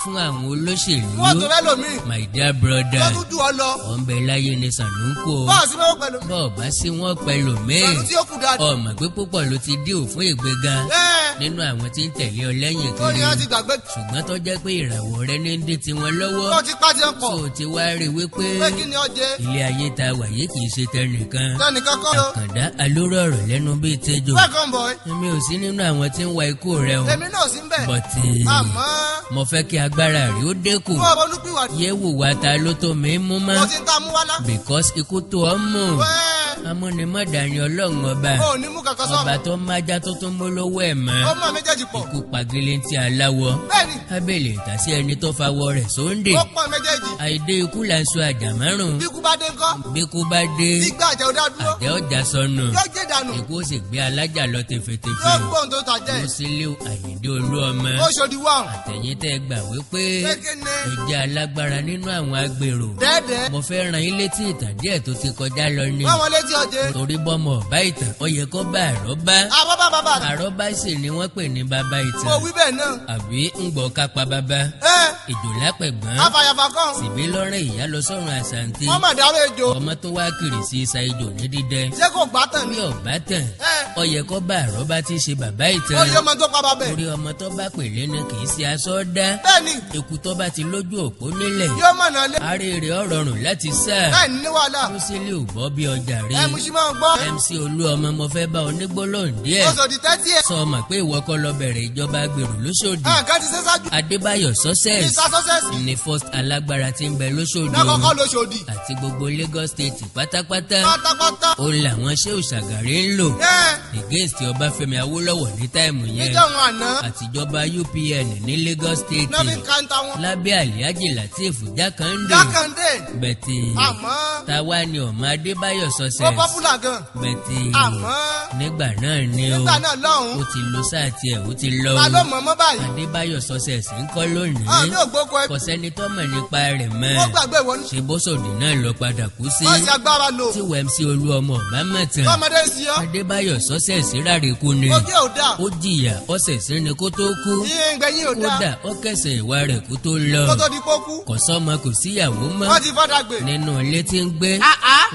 fún àwọn olóṣèlú, Wọ́n tó fẹ́ lòmíì. my dear brother, Wọ́n tún dùn ọ lọ. ọ̀nbẹ láyé ni sànúkò. Bọ́ọ̀sì mẹ́wọ́ pẹ̀lú. Bọ́ọ̀ bá sí wọn pẹ̀lú míì. Pẹ̀lú tí ó kù dáadáa. Ọmọ pé púpọ̀ ló ti díò fún ìgbéga Ẹ. nínú àwọn tí ń tẹ̀lé ọ lẹ́yìn Ó ní kiri, wọ́n ti gbàgbé. ṣùgbọ́n tó jẹ́ pé ìràwọ̀ rẹ ní ń dín tiwọn lọ́wọ́. Wọ́n ti pàṣẹ pọ̀. Tó o ti wá rí wípé Pé kí ni ó jẹ́? ilé ayé ta wàyé kì í ṣe tẹnìkan. Tẹnìkan kọ́ lọ. Àkàndá alóró ọ̀rọ̀ lẹ́nu bíi tejò. Welcome boy. Èmi ò sí nínú àwọn tí ń wa ikú rẹ o. Èmi náà sí ń bẹ̀. But Àmọ́. mo fẹ́ kí agbára rẹ ó dínkù. Fún ọmọ olúpìwàdà. Yé wùwà ta ló tó mi mú mọ́. Mo ti ń ta mú wá lá. Because ikú tó ọ mú, Wẹ́ẹ́. amúnimọ̀dàní Ọlọ́run ọba, O ò ní mú kankan ọba sọ́run. tó májá tó tún mú lówó ẹ̀ mọ́. Ó mọ méjèèjì pọ̀. Ikú pagele ti aláwọ̀. Bẹ́ẹ̀ni. Ábẹ̀lẹ̀ ìtàsí ẹni tó fawọ́ rẹ̀ sóńdè. Ó pọ̀ méjèèjì. Àìdé ikú là ń sọ àjàmárùn. Bí ikú bá dé ńkọ́? Bí kú bá dé, Gbígbà àjẹ́ ò dá dúró. àjẹ́ ọjà sọnù. Yóò jẹ́ dànù. Ikú ó sì gbé alájà lọ tẹfẹtẹfẹ. Yóò gbóhùn tó tà jẹ́. Musiliu Àyìndé Olúọmọ, Ó ṣòdì wọ̀n. àtẹ̀yìn tẹ́ gbà wípé Pé kí ni? ẹ jẹ́ alágbára nínú àwọn agbèrò, Dẹ́ẹ̀dẹ́. mo fẹ́ rán yín létí ìtàn díẹ̀ tó ti kọjá lọ ni. Wọ́n wọn létí ọjẹ́. Torí bọ́mọ ọ̀bá ìtàn, ó yẹ kó bá àrọ́bá. Àbábá bàbá rẹ̀. Àrọ́bá sì ni wọ́n pè ní bàbá Mo ìtàn. wí bẹ́ẹ̀ náà. Àbí ń gbọ́ kápá bàbá Ẹ. ìjòlá pẹ̀gbọ́n. Afàyàfà kan. Síbí lọ́rẹ́ ìyá lọ sọ́run àṣàǹtì. Wọ́n mà dárò ejò. Ọmọ tó wá kiri sí isa ejò ní dídẹ. Ṣé kò gbá tàn Bí ni? ọ̀bá tàn, Ẹ. ó yẹ kó bá àrọ́bá tí í ṣe bàbá ìtàn. Ó yẹ ọmọ tó pa bàbá ẹ̀. Torí ọmọ tó bá pèlé ni kì í ṣe aṣọ dá. Bẹ́ẹ̀ni. Eku tó bá ti lójú òpó nílẹ̀, Yóò mọ̀nà lé. arére ọ̀rọ̀rùn láti sá. Bẹ́ẹ̀ni ní wàhálà. Musiliu bọ́ bí ọjà rí. Ẹ mú sí máa ń gbọ́. MC Olúọmọ, mo fẹ́ bá onígbólóhùn díẹ̀. Ó sòdì tẹ́tí ẹ̀. Sọ ma pé ìwọ kọ́ lọ bẹ̀rẹ̀ ìjọba agbèrò lóṣòdì? Nǹkan ti ṣe ṣáájú. Adébáyọ̀ Success Mr Success. ní first alágbára tí ń bẹ lóṣòdì Náà kọ́kọ́ lóṣòdì. àti gbogbo Lagos State pátápátá. Pátápátá. Ó làwọn Shehu Shagari ń lò Ẹ́ against Ọbáfẹ́mi Awólọ́wọ̀ ní time yẹn níjọ́ wọn àná. àtijọba UPN ní Lagos State Náà fi ń kanta wọn. lábẹ́ Alhaji Lateef Jákàndé. Jákàndé. But Àmọ́. táwa ni ọmọ Adébáyọ̀ Ó Success? popular gan. But Àmọ́. nígbà náà ni o. Nígbà náà lọ́hùn. Ó ti lo sáà tiẹ̀, ó ti lọ. Ta ló mọ̀ mọ́ báyìí? Adébáyọ̀ Success ń kọ́ lónìí? Àmì ògbókò ẹ. Kò sẹ́ni tó mọ̀ nípa rẹ̀ mọ́. Ó gbàgbé ìwọ ní. Ṣe bóṣòdì náà lọ padà kú sí? Wọ́n ṣe agbára lò. Tí MC Olúọmọ ọ̀bá mọ̀tàn, Tọ́mọdé ń ṣe ọ́. Adébáyọ̀ Success ráre kú ni. Ojú ò dáa. Ó jìyà ọ̀sẹ̀ sí ni kó tó kú. Iye ìgbẹ̀yìn ò dáa. Kódà ó kẹsẹ̀ ìwà rẹ̀ kó tó lọ. Kó tó di pókú. Kò sọ́mọ, kò síyàwó mọ́. Wọ́n ti fọ́dà gbè. Nínú ilé tí ń gbé,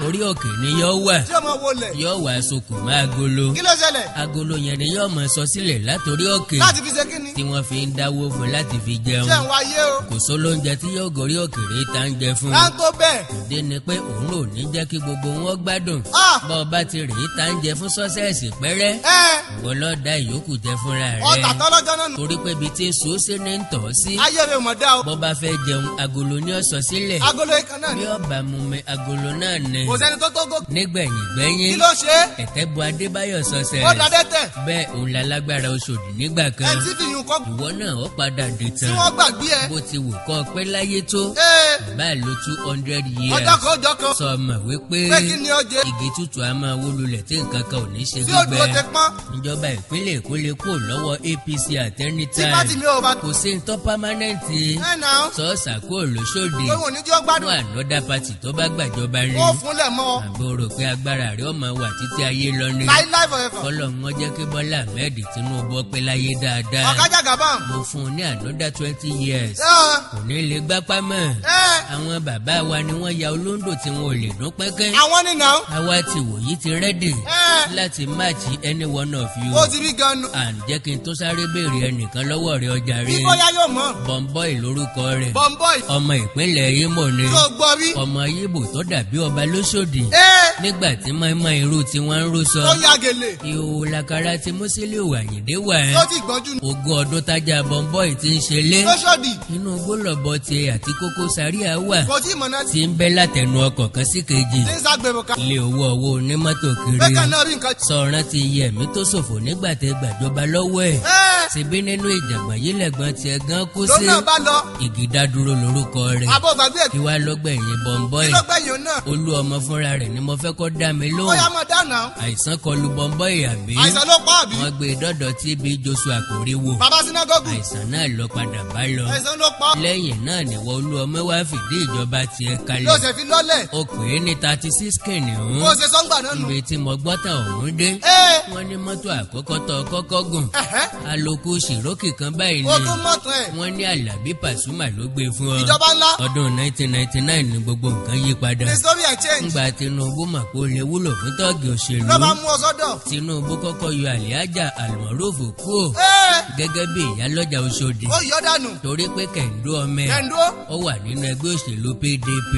orí òkè ni yóò wà. Tí ó mọ wọlé. Yóò wá sokùn mọ́ agolo. Kí ló ṣẹlẹ̀? Agolo yẹn ni yóò máa sọ sílẹ̀ látòrí òkè Láti fi ṣe kí ni? tí wọ́n fi ń dáwó fún láti fi jẹun. Ṣé ń wáyé o? Kò sólóúnjẹ tí yóò gorí òkèèrè tá ń jẹ fún un. Ráńtó bẹ́ẹ̀. Ìdí ni pé òun ò ní jẹ́ kí gbogbo wọn gbádùn. Ah! Bọ́ ọ bá ti rèé tá ń jẹ fún Success pẹ́rẹ́, Ẹ́ ìwọ lọ́ọ́ da ìyókù jẹ fúnra rẹ̀. Ọ̀tà tọ́lọ́jọ́ náà nù. Torí pé ibi tí ń so sí ní ń tọ̀ sí. Ayé rẹ̀ ò mọ̀ dá o. Bọ́ bá fẹ́ jẹun, agolo ní ọ̀sọ̀ sílẹ̀. Agolo ìkan náà Bí ni. ọba mumi, agolo náà ni. Kò sẹ́ni tó tó gòkè. Nígbẹ̀yìn gbẹ́yìn, Kí ló ṣe é? ẹ̀tẹ́ bu Adébáyọ̀ Success. Ó dadẹ́ tẹ̀. Bẹ́ẹ̀ òun lálágbára Oṣòdì nígbà kan. Ẹ̀ tí fi yùn kọ́. Ìwọ náà ó padà Tí dìtàn. wọ́n gbàgbé ẹ. Bó ti wù kọ́ pẹ́ láyé tó, Ee bá lo 200 years, Ọjọ́ kan, ọjọ́ kan. sọ ma wípé Pé kí ni ó jẹ? igi tútù á máa wó lulẹ̀ tí nǹkan kan ò ní ṣe Tí ó dúró gbígbẹ. ti pọ́n. Ìjọba ìpínlẹ̀ Èkó lè kó lọ́wọ́ APC at any Tí party time. mi ò bá. Kò sí ń tọ́ permanent. Ẹ̀ náà. Sọ́ọ̀sà kúrò lóṣòdì Pé wọn ò ní jẹ́ ó gbádùn. fún another party tó bá gbàjọba rí. Ó fúnlẹ̀ mọ́ ọ. Àbò rò pé agbára rẹ̀ ọmọ wà títí ayé lọ ni? Láíláí forever. Kọ́lọ̀ ń jẹ́ kí Bọ́lá Ahmed Tinubu pẹ́ láyé dáadáa. Ọ̀kájà gàbọ̀n. Mo fún un ní another 20 years, Ẹ́ kò ní lè gbápá mọ́. Ẹ́ Àwọn bàbá wa ni wọ́n ya olóńdò tí wọn ò lè dún pẹ́kẹ́. Àwọn ní náà. Àwa ti wòyí ti ready Ẹ́ láti match any one of you. Ó ti rí gan nu. And jẹ́ kí n tó sáré béèrè ẹnìkan lọ́wọ́ rẹ̀ ọjà Bí rẹ̀. bóyá yóò mọ̀. Bọ̀m̀bọ́ì lórúkọ rẹ̀. Bọ̀m̀bọ̀ì. Ọmọ ìpínlẹ̀ Imo ni. Tó gbọ́ rí. Ọmọ Yíbò tó dàbí ọba lóṣòdì Ẹ́ nígbà tí mọ́ínmọ́ín irú tí wọ́n ń rú sọ. Tó ya gèlè. Ìhòòhò làkàrà tí Musiliu Àyìndé wà ẹ́. Tó ti gbọ́njú nù. Ogún ọdún tájà Bọ̀m̀bọ́ì ti ń ṣe lé. Lóṣòdì. Inú gbólọ̀bọ ti àti Kókó Zaria wà Kò tí ì mọ̀nà. tí ń bẹ́ látẹnu ọkọ̀ kan sí kejì. Tí ń ságbèrò ká. Ilé owó ọwọ́ onímọ́tò kiri. Bẹ́ẹ̀ náà rí nǹkan. Sọ̀rọ̀ ti yẹ ẹ̀mí tó ṣòfò nígbà tẹ gbàjọba lọ́wọ́ ẹ̀. Ẹ́ Ṣebí nínú ìjàngbọ̀n yìí lẹ́gbọ̀n tiẹ̀ gan kú sí. Lónà bá lọ. Ìgídádúró lórúkọ rẹ̀. Àbọ̀ gbàgbé ẹ̀. Kí wàá lọ́gbẹ̀yìn Bọ̀m̀bọ́ì? Kí ló gbẹ̀yìn òun náà? Olú ọmọ fúnra rẹ̀ ni mo fẹ́ kó dá mi lóhùn. Bóyá mọ̀ dáná. Àìsàn kọlù Bọ̀m̀bọ́ì àbí? Àìsàn ló pa àbí? Wọ́n gbé dọ́dọ̀ TB Joshua, kò rí wò. Bàbá sínágọ́gù. Àìsàn náà lọ padà bá lọ. Àìsàn ló pa. Lẹ́yìn náà nìwọ olú ọmọ wá fìdí ìjọba tiẹ̀ Ló kalẹ̀. ṣe fi lọ́lẹ̀. Ó pè é ní 36 kìnìún. Bó ṣe sọ́ngbà náà nù. Ibi tí mo gbọ́ tàn ọ̀hún dé, Ẹ́ wọ́n ní mọ́tò àkọ́kọ́ tó kọ́kọ́ gùn, Ẹ̀hẹ́. àlòkù Cherokee kan báyìí Ó ni. tún mọ̀tún ẹ̀. Wọ́n ní Àlàbí Pàṣúmà ló gbé fún ọ. Ìjọba ńlá. Ọdún 1999 ní gbogbo nǹkan yí padà. The story has changed. Ńgbà Tinubu mọ̀ pé ó lè wúlò fún tọ́ọ̀gì òṣèlú, Ló bá mú ọ sọ́dọ̀. Tinubu kọ́kọ́ yọ Àlíájà Àlùmọ́ròfò kúò Ẹ́ gẹ́gẹ́ bí ìyálọ́jà Oṣòdì, Ó yọ dànù. torí pé kẹ̀ǹdó ọmọ ẹ̀ Kẹ̀ǹdó. ó wà nínú ẹgbẹ́ òṣèlú PDP.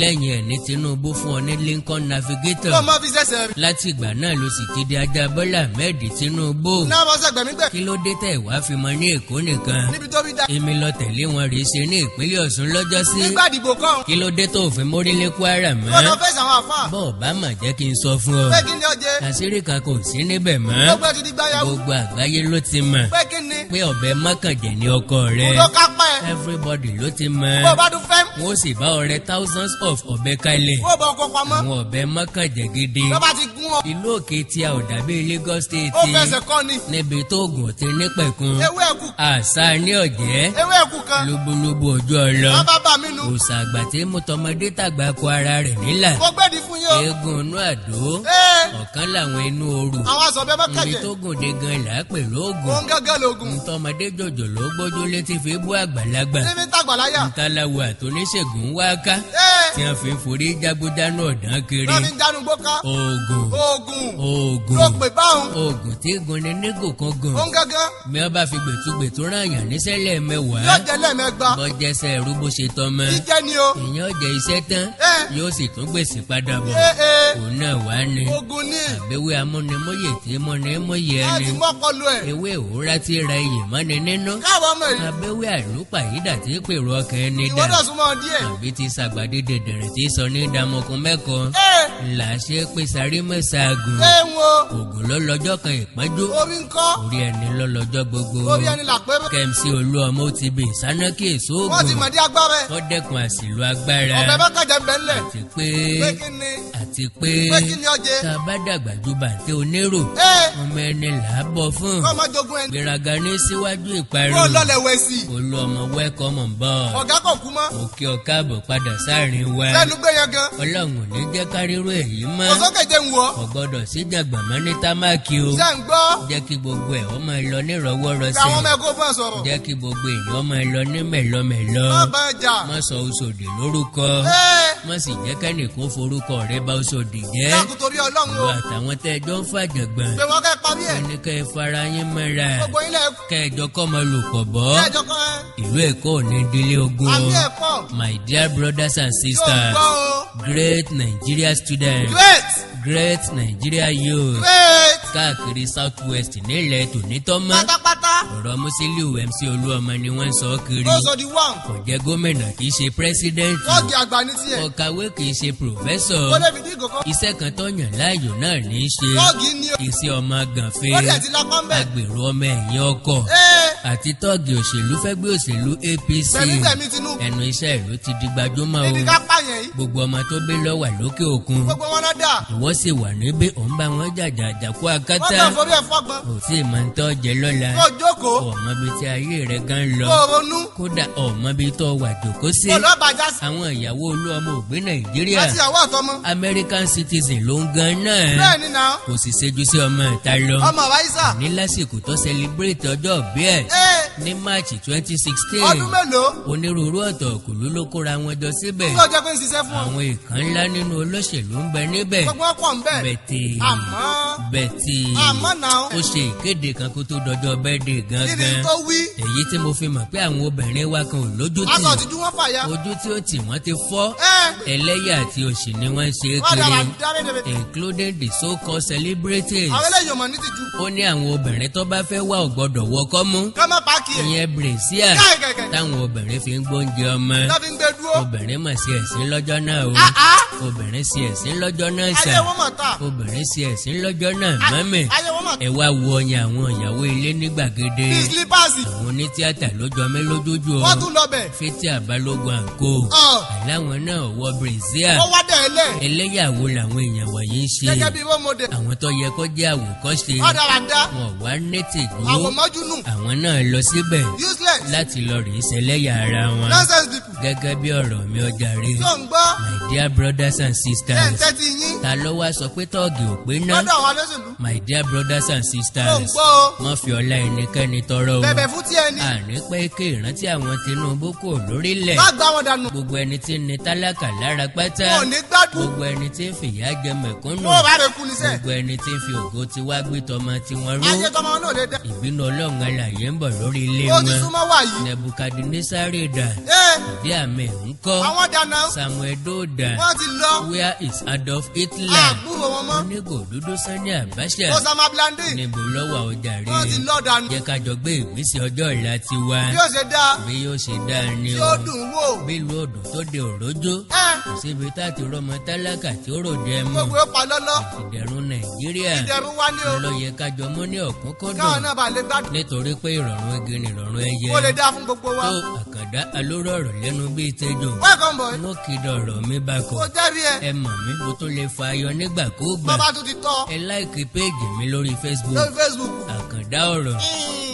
Lẹ́yìn ẹ̀ ní Tinubu fún ọ ní Lincoln Navigator. Ló mọ fi ṣẹ̀ṣẹ̀ rí. Láti ìgbà náà ló sì ti di ajá Bọ́lá Ahmed Tinubu. Náà bọ́ sẹ́gbẹ̀mígbẹ̀. Kí ló dé tẹ̀ wá fi mọ ní Èkó nìkan? Níbi tó bí dá. Èmi lọ tẹ̀lé wọn rèé ṣe ní ìpínlẹ̀ Ọ̀ṣun lọ́jọ́sí. Nígbà ìdìbò kan. Kí ló dé tó fi mórílé Kwara Ó mọ́? lọ fèsì àwọn àfáà. Bọ́ọ̀ bá mà jẹ́ kí n sọ fún ọ, Pé kí ni ó jẹ? àṣírí kan kò sí níbẹ̀ mọ́. Gbogbo ẹ ti di gbáyàwó. Gbogbo àgbáyé ló ti mọ̀ Pé kí ni? pé ọ̀bẹ mọ́kànjẹ́ ní ọkọ rẹ̀. Ló kápá ẹ̀. Everybody ló ti mọ̀. Bó o bá dún fẹ́. Wọ́n sì bá ọrẹ thousands of ọ̀bẹ kalẹ̀, Bó o bá ọkọ̀ pamọ́. àwọn ọ̀bẹ mọ́kànjẹ́ gidi. Ló bá ti gún ọ. Ìlú òkè tí a ò dàbí Lagos State Ó fẹsẹ̀ kọ́ ni. níbi tó oògùn ti nípẹ̀kun. Ewé ẹ̀kú. Àṣà ní ọ̀jẹ́. Ewé ẹ̀kú kan. Lóbólóbó ojú ọlọ. Wọ́n bá bà mí nu. Òòṣà àgbà tí mú tọmọdé tàgbà kó ara rẹ̀ nílà. Mo gbèdì fún yín o. Eégún inú àdó. Ee Ọ̀kan làwọn inú oru. Àwọn aṣọ bẹ́ẹ̀ Ibi mọ́kànjẹ́. tó gùn dé gan là á pè lóògùn. Òun gángan lògùn. Ntọ́mọdé jòjò ló gbójú létí fi bú àgbàlagbà. Níbi tàgbàláyà. Ntàláwo àtòníṣègùn wá ká. Ee Tí wọ́n fi ń forí jágbójánú ọ̀dán kiri. Wọ́n fi ń jánu gbóká. Oògùn. Oògùn. Oògùn. Ló pè báwọn. Oògùn tí gunni nígò kan gùn. Ó ń gángan. Bí wọ́n bá fi gbẹ̀tugbẹ̀tu rán àyàn níṣẹ́ lẹ́ẹ̀mẹ́wàá. Yóò jẹ lẹ́ẹ̀mẹ́gba. Bọ́jẹ́sẹ̀ ẹrú bó ṣe tọmọ. Jíjẹ́ ni o. Ìyẹn jẹ iṣẹ́ tán. Ẹ́. Yóò sì tún gbèsè padà bọ̀. Ee ee. Òun náà wá ní. Ogun ni. Àbẹ̀wé amúnimóyè tí mọ́ni mọ́yè Láti ẹni. mọ́kọlù ẹ̀. Ewé òwúrá tí ra iyè mọ́ni nínú. Káàbọ̀ ọmọ yìí. Àbẹ̀wé àlùpàyídà tí pèrò ọkàn ẹni Ìwọ dà. náà súnmọ́ díẹ̀. Àbí ti sàgbàdé dẹ̀dẹ̀rẹ̀ tí sọ ní dàmọ̀kún mẹ́kọ̀ọ́. Ee. Ńlá ṣe pé sáré mọ́ṣáàgùn. Ee ń wo. Ògùn ló lọ́jọ́ kan ìpọ́njú. Orí ń kọ́. Orí ẹni ló lọ́jọ́ gbogbo. Orí ẹni là pé. Kẹ́mísì Olúọmọ ti bì sánákì èso Wọ́n ti ògùn. mọ̀ dí agbára ẹ̀. Tó dẹ́kun àṣìlò agbára. Ọ̀bẹ bá kàjẹ́ ń bẹ̀ ńlẹ̀. Àti pé Pé kí ni? àti pé Pé kí ni ọjẹ́? tá a bá dàgbà ju bàǹtẹ́ onírò. Ee. Ọmọ ẹni là á bọ̀ fún. Kọ́ ọmọ jogún ẹni. Gbéraga ní síwájú Kó ìparun. lọ́lẹ̀ wẹ̀ sí i. Olúọmọ, welcome on board. Ọ̀gá kò kú mọ́. Mo kí ọ káàbọ̀ padà sáàrin wa. Lẹ́nu gbé yẹn gan. Ọlọ́run ò ní jẹ́ ká rírú èyí mọ́. Kò sókè jẹ́ ń wọ̀. Kò gbọ́dọ̀ sí jàgbọ̀n mọ́ ní támákì o. Ṣé ń gbọ́? Jẹ́ kí gbogbo ẹ̀ ọmọ ẹ lọ nírọ̀wọ́rọsẹ̀. Àwọn ọmọ ẹ̀kọ́ fún ẹ sọ̀rọ̀. Jẹ́ kí gbogbo èèyàn ọmọ ẹ lọ ní mẹ̀lọmẹ̀lọ. Má bá ẹ jà. Má sọ Oṣòdì lórúkọ. Ee. Má sì jẹ́ kẹ́nìkan forúkọ rẹ bá Oṣòdì jẹ́. Dákun torí Ọlọ́run o. Ìwọ àtàwọn tẹ́ ẹ jọ ń fàjàngbọ̀n. Pé wọ́n kẹ́ parí ẹ̀. Ẹni kẹ́ ẹ fara yín mọ́ra. Gbogbo yín lẹ̀. Kẹ́ ẹ jọ kọ́ ọmọ lòpọ̀ bọ́. Kẹ́ ẹ jọ kọ́ ẹ. Ìlú Èkó ò ní délé ogun o. Àmì ẹ̀ pọ̀. My dear brothers and Yóò sisters, gbọ́ o. great Nigeria students, Great. great Nigeria youth, Great. káàkiri South West nílẹ̀ tònítọ́mọ́. Pátápátá. Ọ̀rọ̀ Musiliu MC Olúọmọ ni wọ́n ń sọ kiri. Ó sọ di one. Kò jẹ́ gómìnà, kì í ṣe president. Tọ́ọ̀gì àgbà ní tiẹ̀. Kò kàwé, kì í ṣe professor. Ó lè fi dín ìgòkó. Iṣẹ́ kan tó yàn láàyò náà ní í ṣe. Tọ́ọ̀gì ni o. Iṣẹ́ ọmọ gànfẹ́. Ó dẹ̀ ti lápá ń bẹ̀. Agbèrò ọmọ ẹ̀yìn ọkọ̀. Ee. Àti tọ́ọ̀gì òṣèlú fẹ́ gbé òṣèlú APC. Pẹ̀lú tẹ̀mí Tinubu. Ẹnu iṣẹ́ ìlú ti di gbajúmọ̀ o. Níbi ká pààyàn yìí. Gbogbo ọmọ tó bí lọ wà lókè òkun. Gbogbo wọn náà dà. Ìwọ sì wà níbí, òun bá wọn jàjà àjàkú Wọ́n akátá. kàn forí ẹ̀ fọ́gbọ́n. Kò tí ì máa ń tọ́ jẹ lọ́la. Kó jókòó. Ọmọ bíi tí ayé rẹ̀ gan lọ. Kó ronú. Kódà ọmọ bíi tó wà jòkó sí. Kó lọ́ọ́ bàjá sí. Àwọn ìyàwó Olúọmọ ògbé Nàìjíríà. Láti ìyàwó àtọmọ. American citizen ló ń gan náà. Bẹ́ẹ̀ ni náà. Kò sì ṣejú sí ọmọ ìta lọ. Ọmọ Àwáyísà. Ní lásìkò tó celebrate ọjọ́ ìbí ẹ̀ Ee. ní March 2016, Ọdún mélòó? onírúurú ọ̀tọ̀ òkùlú ló kóra wọn jọ síbẹ̀. Kó jẹ́ pé ń ṣiṣẹ́ fún wọn. Àwọn ìkan ńlá nínú olóṣèlú ń bẹ níbẹ̀. Gbogbo wọn pọ̀ ń bẹ̀. Bẹ̀tì Àmọ́. bẹ̀tì Àmọ́ náà. ó ṣe ìkéde kan kó tó dọjọ́ birthday Kí ni gangan, tó wí? èyí tí mo fi mọ̀ pé àwọn obìnrin wa kan ò lójú tì. Aṣọ òtítù wọn fàya. Ojú tí ó tì wọ́n ti fọ́. Ẹ́. Ẹlẹ́yà àti òṣì ni wọ́n ń ṣe Wọ́n kiri, dára dáre dèrè. including the so-called celebrities. Àwọn eléyìí ò mọ̀ ní tìjú. Ó ní àwọn obìnrin tó bá fẹ́ wá ò gbọ́dọ̀ wọkọ́ mú. Ká má páàkì ẹ̀. Ìyẹn brassiere Káìkàìkàì. táwọn obìnrin fi ń gbóúnjẹ ọmọ. Tá fi ń gbé dúró. Obìnrin mà ṣe ẹ̀sín lọ́jọ́ náà o. Àá. Obìnrin ṣe ẹ̀sín lọ́jọ́ náà sà. Ayé wọn mọ̀ ta. Obìnrin ṣe ẹ̀sín lọ́jọ́ náà mọ́mì. Ayé wọn mọ̀ ta. Ẹ wá wo ọyàn àwọn ìyàwó ilé ní gbàgede. Bíi slippers. Àwọn onítíátà ló jọ mí lójoojú o. Wọ́n tún lọ bẹ̀. Fathia Balógun àǹkó. Ọ̀. Àláwọn náà wọ brassiere. Ó wá dẹ̀ ẹ́ lẹ̀. Ẹlẹ́yàwó làwọn èèyàn wọ̀nyí ń ṣe. Gẹ́gẹ́ bí role model. Àwọn tó yẹ kó jẹ́ àwòkọ́ṣe. Wọ́n dára dá. Wọn wá nẹ́tì dúró. Àwòmọ́jú nù. Àwọn náà lọ síbẹ̀ Useless. láti lọ rèé ṣẹlẹ́yà ara wọn. Nonsense people. Gẹ́gẹ́ bí ọ̀rọ̀ mi ọjà rí. Tó ń gbọ́. My dear brothers and Ṣé ń sisters, tẹ́tí yín? ta ló wá sọ pé tọ́ọ̀gì ò pé ná? Lọ́dọ̀ àwọn olóṣèlú. My dear brothers and Tó ń sisters, gbọ́ o. má fi ọlá ẹnikẹ́ni tọrọ o. Bẹ̀bẹ̀ fún tí ẹni. Àní pé kí ìrántí àwọn Tinubu kò lórílẹ̀. Má gbá wọn dànù. Gbogbo ẹni tí ń ní tálákà lára pátá. Wọn ò ní gbádùn. Gbogbo ẹni tí ń fìyà jẹ mẹ̀kúnnù. Wọn ò bá rẹ̀ kú níṣẹ́. Gbogbo ẹni tí ń fi ògo tiwa gbé tọmọ tiwọn ró. Ayé tọmọ náà lè dá. Ìbínú Ọlọ́run alàyè ń bọ̀ lórí ilé Ó ti wọn. súnmọ́ wà yìí. Nebukadnesari dà? Ee. Ìdí àmì ńkọ́? Àwọn dànù. Samuel Doe dà? Wọ́n ti lọ. Where is Adolf Hitler? Àgbúrò wọn mọ́. Onígò dúdú Sani Abacha. Osama Blandi. Níbo lọ́wọ́ ọjà rí? Wọ́n ti lọ dànù. Jẹ́ ká jọ gbé ìgbésẹ̀ ọjọ́ ọ̀la tiwa. Bí ó ṣe dáa. Bí yóò ṣe dáa ni Tí o. ó dùn wò. Bí ìlú odò tó de òrójó. Ẹ́. Kò síbi tá a ti rọmọ tálákà tí ó ròde ẹmu. Gbogbo ó pa lọ́lọ́. Ìdẹ̀rùn Nàìjíríà Ìdẹ̀rùn wá ní o. ló yẹ ká jọ mú ní ọ̀kúnkúndùn. Káwọn náà bá lè gbádùn. Nítorí pé ìrọ̀rùn igi ni ìrọ̀rùn ẹyẹ. Kó lè dáa fún gbogbo wa. Tó àkàndá alóró ọ̀rọ̀ lẹ́nu bíi tẹ́jọ́. Welcome boy. Wọ́n kìdọ̀ ọ̀rọ̀ mi bakọ̀. Kò jẹ́rìí ẹ. Ẹ mọ̀ mí, mo tún lè fa ayọ̀ nígbàkúùgbà. Bàbá tún ti tọ́. Ẹ like page mi lórí Facebook. Lórí Facebook. Àkàndá ọ̀rọ̀.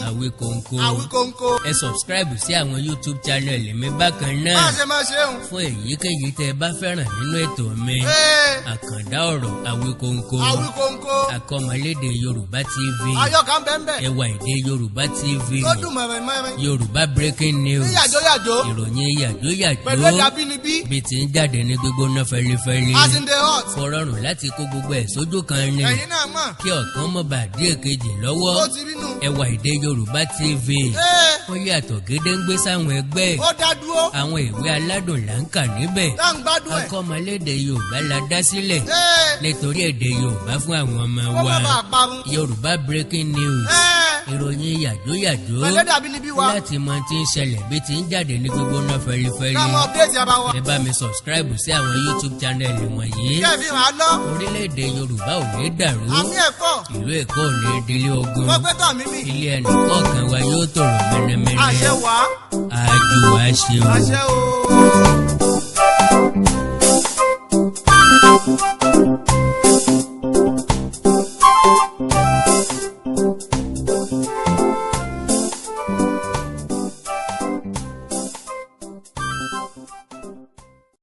Àwíkòǹkò. Àwíkòǹkò. Ẹ subscribe sí àwọn YouTube channel mi bákan Bá náà a ṣe máa ṣe ń. fún èyíkéyìí tẹ́ ẹ bá fẹ́ràn nínú ètò mi. Ee. Àkàndá Ọ̀rọ̀ Àwíkòǹkò, Àwíkòǹkò. Àkọmọlédè Yorùbá TV, Ayọ̀ká ń bẹ́ẹ̀ bẹ́ẹ̀. Ẹwà Èdè Yorùbá TV, Tó dùn mọ̀rẹ̀ mọ̀rẹ̀. Yorùbá Breaking News, Ní yàjóyàjó. ìròyìn yàjóyàjó Pẹ̀lú èdè abínibí. bí ti ń jáde ní gbígbóná fẹlifẹli. As in the hot. Kò rọrùn láti kó gbogbo ẹ̀ sójú kan ni Ẹ̀yin náà mọ̀. kí ọ̀kan mọ̀ bá dí èkejì lọ́wọ́. Ó ti rí nù. Ẹwà Èdè Yorùbá TV, Ee. ó yàtọ̀ gédéǹgbé sáwọn ẹgbẹ́. Ó dá dúró. Àwọn ìwé aládùn là ń kà níbẹ̀. Tá ń gbádùn ẹ̀. Akọ́mọlédè Yorùbá la dá sílẹ̀ Ee. nítorí èdè Yorùbá fún àwọn ọmọ Kó wa. má bàa parun. Yorùbá Breaking News, Ee. ìròyìn yàjóyàjó Pẹ̀lú èdè abínibí wa. láti mọ tí ń ṣẹlẹ̀ bí ti ń jáde ní gbígbóná fẹlifẹli. Ká mọ update ara wa. Ẹ bá mi subscribe sí àwọn YouTube channel wọ̀nyí. Kẹ́ ẹ fi hàn án lọ. Orílẹ̀-èdè Yorùbá ò ní dàrú. Àmì ẹ̀kọ́. Ìlú Èkó ò ní délé ogun. Wọ́n gbé tọ̀ mí mì. Ilé ẹnì kọ̀ọ̀kan wa yóò tòrò mẹ́nẹ́mẹ́nẹ́. Àṣẹ wàá. Àjò àṣẹ o. Àṣẹ o.